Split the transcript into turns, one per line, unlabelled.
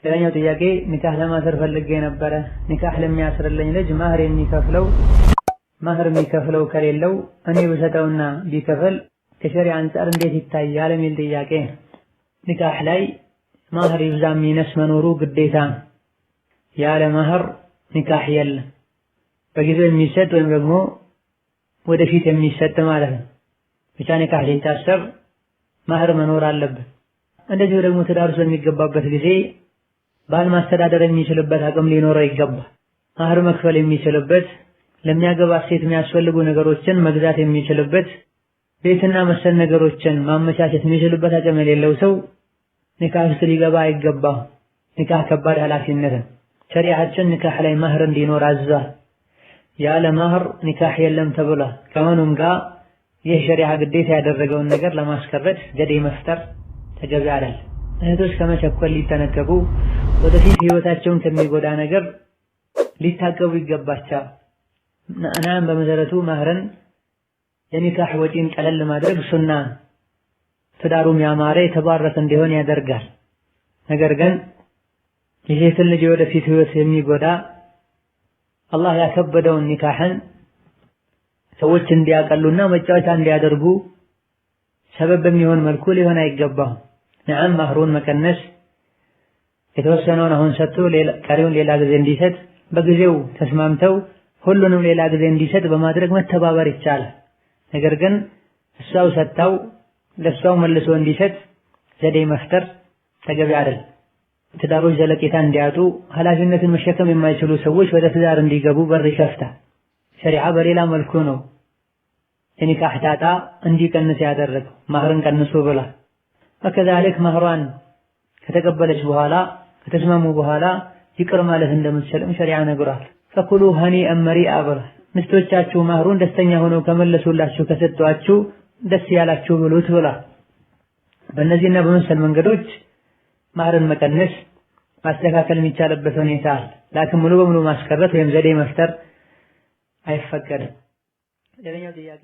ሌላኛው ጥያቄ ኒካህ ለማሰር ፈልጌ ነበረ። ኒካህ ለሚያስርልኝ ልጅ ማህር የሚከፍለው ከሌለው እኔ ብሰጠውና ቢከፍል ከሸሪዓ አንፃር እንዴት ይታያል የሚል ጥያቄ። ኒካህ ላይ ማህር ይብዛም ይነስ መኖሩ ግዴታ ነው። ያለ ማህር ኒካህ የለም። በጊዜው የሚሰጥ ወይም ደግሞ ወደፊት የሚሰጥ ማለት ነው። ብቻ ኒካህ ሊታሰር ማህር መኖር አለበት። እንደዚሁ ደግሞ ትዳር ውስጥ በሚገባበት ጊዜ ባል ማስተዳደር የሚችልበት አቅም ሊኖረው ይገባል። ማህር መክፈል የሚችልበት፣ ለሚያገባት ሴት የሚያስፈልጉ ነገሮችን መግዛት የሚችልበት፣ ቤትና መሰል ነገሮችን ማመቻቸት የሚችልበት አቅም የሌለው ሰው ኒካህ ውስጥ ሊገባ አይገባም። ኒካህ ከባድ ኃላፊነት ነው። ሸሪዓችን ኒካህ ላይ ማህር እንዲኖር አዟል። ያለ ማህር ኒካህ የለም ተብሏል። ከመሆኑም ጋር ይህ ሸሪዓ ግዴታ ያደረገውን ነገር ለማስቀረት ዘዴ መፍጠር ተገቢ አይደለም። እህቶች ከመቸኮል ሊጠነቀቁ፣ ወደፊት ህይወታቸውን ከሚጎዳ ነገር ሊታቀቡ ይገባቸዋል። እናም በመሰረቱ ማህርን የኒካህ ወጪን ቀለል ማድረግ ሱና፣ ትዳሩም ያማረ የተባረከ እንዲሆን ያደርጋል። ነገር ግን የሴትን ልጅ የወደፊት ህይወት የሚጎዳ፣ አላህ ያከበደውን ኒካህን ሰዎች እንዲያቀሉና መጫወቻ እንዲያደርጉ ሰበብ በሚሆን መልኩ ሊሆን አይገባም። نعم፣ ማህሩን መቀነስ፣ የተወሰነውን አሁን ሰጥቶ ቀሪውን ሌላ ጊዜ እንዲሰጥ፣ በጊዜው ተስማምተው ሁሉንም ሌላ ጊዜ እንዲሰጥ በማድረግ መተባበር ይቻላል። ነገር ግን እሷው ሰጥታው ለእሷው መልሶ እንዲሰጥ ዘዴ መፍጠር ተገቢ አይደለም። ትዳሮች ዘለቄታ እንዲያጡ፣ ኃላፊነትን መሸከም የማይችሉ ሰዎች ወደ ትዳር እንዲገቡ በር ይከፍታል። ሸሪዓ በሌላ መልኩ ነው የኒካህ ጣጣ እንዲቀንስ ያደረገው፣ ማህርን ቀንሶ ብሏል። وكذلك ማህሯን ከተቀበለች በኋላ፣ ከተስማሙ በኋላ ይቅር ማለት እንደምትችልም ሸሪዓ ነግሯል። فكلوا هنيئا مريئا ብሏል። ሚስቶቻችሁ ማህሩን ደስተኛ ሆነው ከመለሱላችሁ፣ ከሰጧችሁ ደስ ያላችሁ ብሉት ብሏል። በእነዚህና በመሰል መንገዶች ማህርን መቀነስ፣ ማስተካከል የሚቻልበት ሁኔታ አለ። لكن ሙሉ በሙሉ ማስቀረት ወይም ዘዴ መፍጠር አይፈቀድም። ሌላኛው ጥያቄ